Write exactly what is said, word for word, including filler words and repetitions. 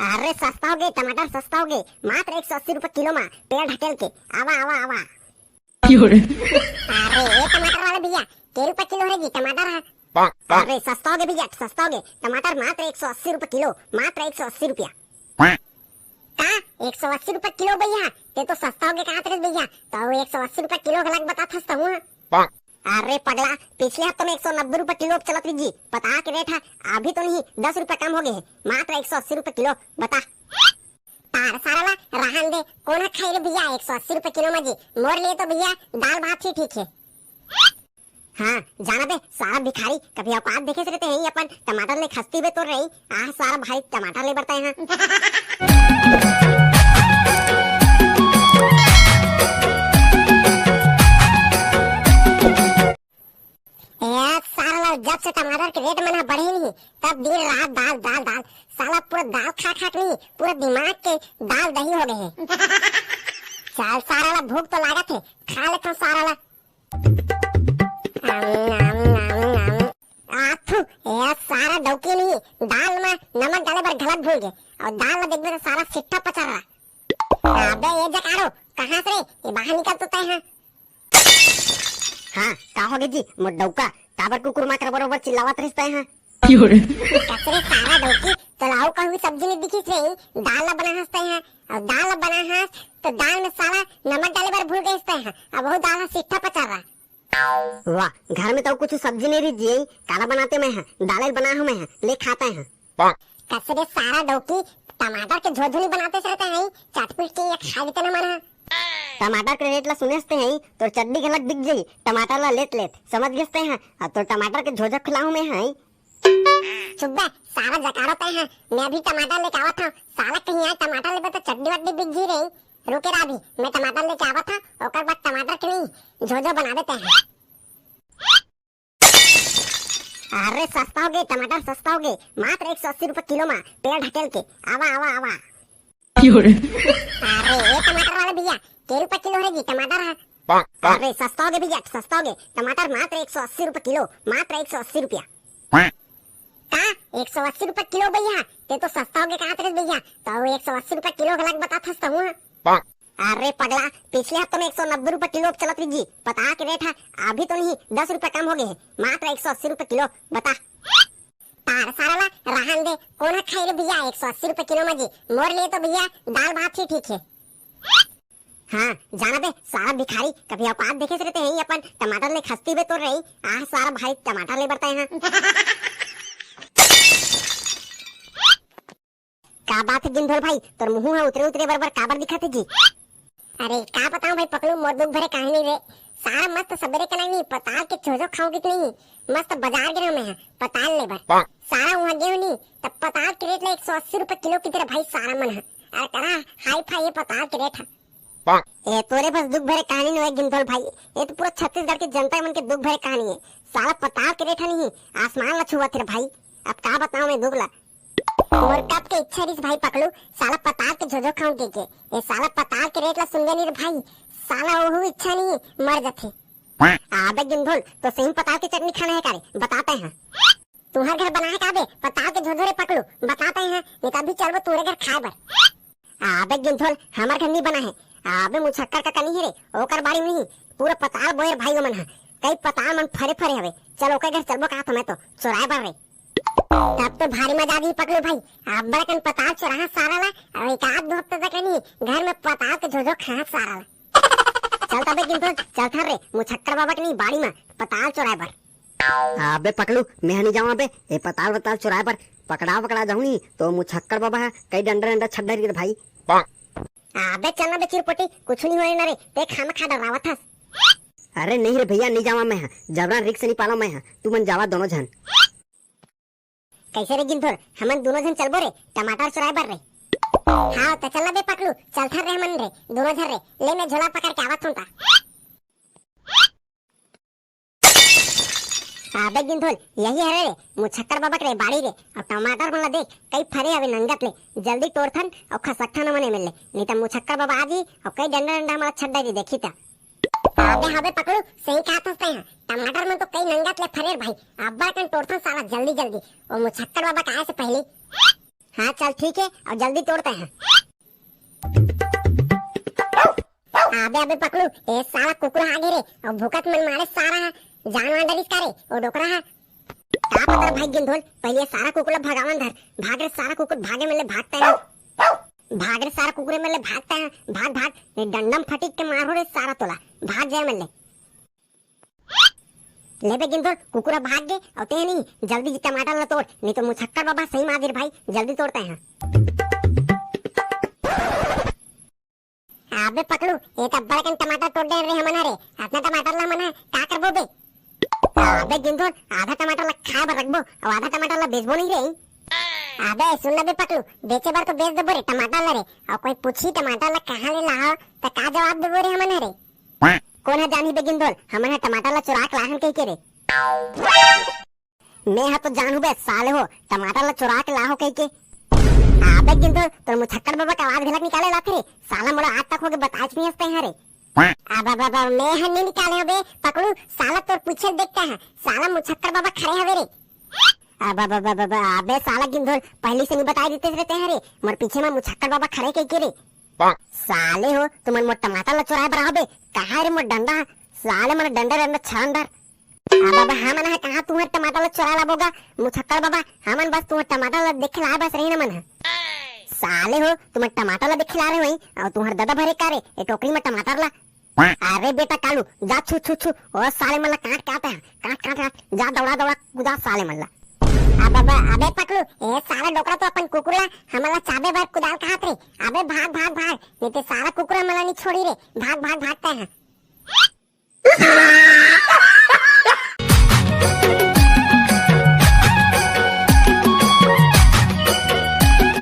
अरे सस्ता होगे, टमाटर सस्ता होगे, मात्र एक सौ अस्सी रुपए किलो मा, पेड़ ढकेल के। आवा, आवा, आवा। क्यों रे? अरे ए टमाटर वाले भैया, के रुपए किलो रे जी टमाटर ह? अरे सस्ता होगे भैया, सस्ता होगे, टमाटर मात्र एक सौ अस्सी रुपए किलो, मात्र एक सौ अस्सी रुपया। का एक सौ अस्सी रुपए किलो भैया? ते तो सस्ता होगे कहा रे भैया, तो एक सौ अस्सी रुपए किलो घलक बताथस तहूँ ह। अरे पगला, पिछले हफ्ता में एक सौ नब्बे रुपए किलो चलत रहिस जी, पताल के रेट ह, अभी तो नहीं, दस रुपए कम होगे हे, मात्र एक सौ अस्सी रुपए किलो। बता। तार सारा ला रहन दे, कोन ह खाई रे भैया एक सौ अस्सी रुपए किलो मा जी, मोर लिए तो भैया दाल भात ही ठीक हे। हाँ, जाना बे, सारा भिखारी, कभी औकात देखे से रहते हैं अपन, टमाटर ले खस्ती बे तोर रही, आह सारा भाई टमाटर ले बरता है। ए सारा ला, जब से टमाटर के रेट मन ह बढ़े नहीं, तब दिन रात दाल, दाल, दाल। साला पूरा दाल खा खा के नहीं, पूरा दिमाग के दाल दही हो गए हैं। चल सारा ला, भूख तो लागत है, खा लेता हूँ सारा ला। आम, आम, आम, आम। आथू, ए सारा डौकी नहीं, दाल में नमक डाले बर गलत भूल गए, और दाल में देखबे तो सारा सिट्ठा पचर रहा। अबे ये जकारो, कहाँ से रे? ये बाहर निकल तो तय है। हाँ, का होगे जी, मोर डौका, काबर कुकुर माकर बरोबर चिल्लावत रहिस तय ह? कसरे सारा डौकी, तोला अउ कहूँ सब्जी नहीं दिखिस रे, दाल ला बनाहस तय ह, अउ दाल ला बनाहस, तो दाल में साला नमक डाले बर भूल गइस तय ह, अब वो दाल ह सिट्ठा पचर रहा। वाह, घर में तो कुछ सब्जी नहीं रही जी, काला बनाते मैं ह, दाल ही बना हूँ मैं ह, ले खाता है। कसरे सारा डौकी, टमाटर के झोझो नहीं बनाते रहते हैं, चटपट के ये खा लेते ना मन ह। टमाटर के रेट ला सुने हस तय ह, तोर चड्डी घलक बिक जाही, टमाटर ला लेत लेत, समझ गेस तय ह, अब तोर टमाटर के झोझो खिलाहूं मैं ह। चुप बे, सारा जकारो तय ह, मैं अभी टमाटर लेके आवत हूँ, साला कहीं आज टमाटर लेबे तो चड्डी वड्डी बिक जाही रे, रुके रहा अभी, मैं टमाटर लेके आवत हूँ, ओकर बाद टमाटर के नहीं, झोझो बना देते हैं। अरे सस्ता होगे, टमाटर सस्ता होगे, मात्र एक सौ अस्सी रुपए किलो मा, पेड़ ढकेल के। आवा, आवा, आवा। क्यों रे? अरे ए टमाटर वाले भैया, के रुपए किलो रे जी टमाटर ह? अरे सस्ता होगे भैया, सस्ता होगे, टमाटर मात्र एक सौ अस्सी रुपए किलो, मात्र एक सौ अस्सी रुपया। का एक सौ अस्सी रुपए किलो भैया? ते तो सस्ता होगे कहा रे भैया, तो एक सौ अस्सी रुपए किलो घलक बताथस तहूँ ह। अरे पगला, पिछले हफ्ता में एक सौ नब्बे रुपए किलो चलत रहिस जी, पताल के रेट ह, अभी तो नहीं, दस रुपए कम होगे हे, मात्र एक सौ अस्सी रुपए किलो। बता। तार सारा ला रहन दे, कोन ह खाई रे भैया एक सौ अस्सी रुपए किलो मा जी, मोर लिए तो भैया दाल भात ही ठीक हे। हाँ, जाना बे, सारा भिखारी, कभी औकात देखे से रहते हैं अपन, टमाटर ले खस्ती बे तोर रही, आह सारा भाई टमाटर ले बरता है। का बात है गिंधोल भाई, तोर मुंह ह उतरे उतरे बरबर काबर दिखत है जी? अरे का बताऊं भाई पकलू, मोर दुख भरे कहानी रे। सारा मस्त सबेरे के नहीं पताल के झोझो खाऊं कि नहीं, मस्त बाजार गे रहेंव मैं ह पताल ले बर। सारा वहां गे हूं नी, तब पताल के रेट ला एक सौ अस्सी रुपए किलो की तरह भाई सारा मन ह। अरे करा हाई फाई ये पताल के रेट ह। ए तोरे बस दुख भरे कहानी नोहे गिंधोल भाई, ये तो पूरा छत्तीसगढ़ के जनता मन के दुख भरे कहानी है। साला पताल के रेट ह नहीं, आसमान ला छुआ थे भाई। अब का बताऊं मैं दुख ला। मोर कब के इच्छा रिस भाई पकलू, साला पताल के झोझो खाऊं के, के। ये साला पताल के रेट ला सुन गए नहीं रे भाई, साला ओहू इच्छा नहीं, मर जाथे। अबे गिंधोल, तो सही पताल के चटनी खाना है का रे? बताते हैं। तुम्हार घर बना है का बे? पताल के झोझो रे पकलू, बताते हैं, नहीं तो अभी चलबो तोरे घर खाए बर। अबे गिंधोल, हमर घर नहीं बना है। अबे मुछक्कर का कनी है रे, ओकर बाड़ी में नहीं, पूरा पताल बोए रे भाई ओमन ह। कई पताल मन फरे फरे हवे। चल ओकर घर चलबो कहा तो मैं तो, चोराए बर रे। तब तो भारी मजा आ जाही पकलू भाई। अब्बड़ कन पताल चोराहा सारा ला, अउ एक आध दो हफ्ता तक नहीं, घर में पताल के झोझो खाहा सारा ला। चल तबे गिंधोल, चलथन रे, मुछक्कर बाबा के नहीं बाड़ी में पताल चोराए बर। अबे पकलू, मैं ह नहीं जाऊं बे, ए पताल वताल चुराए बर। पकड़ा पकड़ा जाऊं नहीं, तो मुछक्कर बाबा ह कई डंडा डंडा छड्डा रही भाई। अबे चल ना बे चिरपोटी, कुछ नहीं होए ना रे, ते खामखा डरावत हस। अरे नहीं रे भैया, नहीं जावा मैं ह, जबरन रिक्स नहीं पाला मैं ह, तुमन जावा दोनों झन। कैसे रे गिंधोल, हमन दोनों झन चलबो रे, टमाटर चुराए बर रे। हाँ, त चल ना बे पकलू, चलथन रे हमन रे, दोनों झन रे, ले मैं झोला पकड़ के आवत हूँ ता। अबे गिंधोल, यही हरे रे, मुछक्कर बाबा के रे बाड़ी रे, अउ टमाटर मन ला देख, कई फरे हवे नंगत ले, जल्दी टोरथन अउ खसकथन हमन एमेर ले, नहीं त मुछक्कर बाबा आ जी, अउ कई डंडा डंडा हमला छड्डा जी देखी त। अबे हबे पकलू, सही कहत हस तैं ह, टमाटर मन तो कई नंगत ले फरे रे भाई, अब्बड़ कन टोरथन साला जल्दी जल्दी, ओ मुछक्कर बाबा के आए से पहली। हाँ चल ठीक हे, अउ जल्दी तोड़ तैं हा। अबे अबे पकलू, ए साला कुकुर आगे रे, अउ भूकत मन मारे सारा हा, जान वान डरिस का रे, ओ डोकरा हा। का पता भाई गिंधोल, पहले सारा कुकुर ला भगावन धर, भाग रे सारा कुकुर, भागे मन ले भाग तैं हा। भाग रे सारा कुकुर मन ले भाग तैं हा, भाग भाग, नहीं डंडम फटिक के मारो रे सारा तोला, भाग जाए मन ले। ले बे गिंदोर, कुकुरा भाग गे, अउ ते नहीं, जल्दी टमाटर ला तोड़, नहीं तो मुछक्कर बाबा सही मार दे रे भाई, जल्दी तोड़ तैं हा। अबे पकलू, ए त बड़कन टमाटर तोड़ दे रे हमन हा रे, अतना टमाटर ला हमन हा का करबो बे? अबे गिंदोर, आधा टमाटर ला खाए बर रखबो, अउ आधा टमाटर ला बेचबो नहीं रे। अबे सुन ना बे पकलू, बेचे बर तो बेच देबो रे टमाटर ला रे, अउ कोई पूछी टमाटर ला कहाँ ले लाहो, त का जवाब देबो रे हमन हा रे? कोन ह जानही बे गिंदोल, हमन ह टमाटर ला चुरा के लाहन कहिके रे। मैं ह तो जानहूँ बे साले हो, टमाटर ला चुरा के लाहो कहिके। अबे गिंदोल, तोर मुछक्कड़ बाबा के आवाज घलक निकाले लाथे रे, साला मोला आज तक होगे बताच नहीं हंसते हैं रे। अब अब अब मैं ह नहीं निकाले हो बे पकलू, साला तोर पीछे देखता है, साला मुछक्कड़ बाबा खड़े हवे रे। अब अब अब अब अब अबे साला गिंदोल, पहली से नहीं बताई देते रहते हैं रे, मोर पीछे में मुछक्कड़ बाबा खड़े कहिके रे। साले हो, तुमन मोर टमाटर ला चुराए बर आबे, कहाँ रे मोर डंडा? साले मन डंडा डंडा छान डर। अब अब हमन ह कहाँ तुहर टमाटर ला चुरा लाबो गा, मुछक्कड़ बाबा, हमन बस तुहर टमाटर ला देखे ला बस रही ना मन ह। साले हो, तुमन टमाटर ला देखे ला रहे होई, अउ तुहर ददा भरे का रे, ए टोकरी में टमाटर ला। अरे बेटा कालू, जा छू छू छू, ओ साले मन ला काट काट है, काट काट काट, जा दौड़ा दौड़ा कुदा साले मन ला। अब अब अबे पकलू, ए साला डोकरा तो अपन कुकुर ला हमन ला चाबे बर कुदाल कहत रे। अबे भाग भाग भाग, नहीं ते साला कुकुर हमन ला नहीं छोड़ी रे, भाग भाग भाग तैं हा।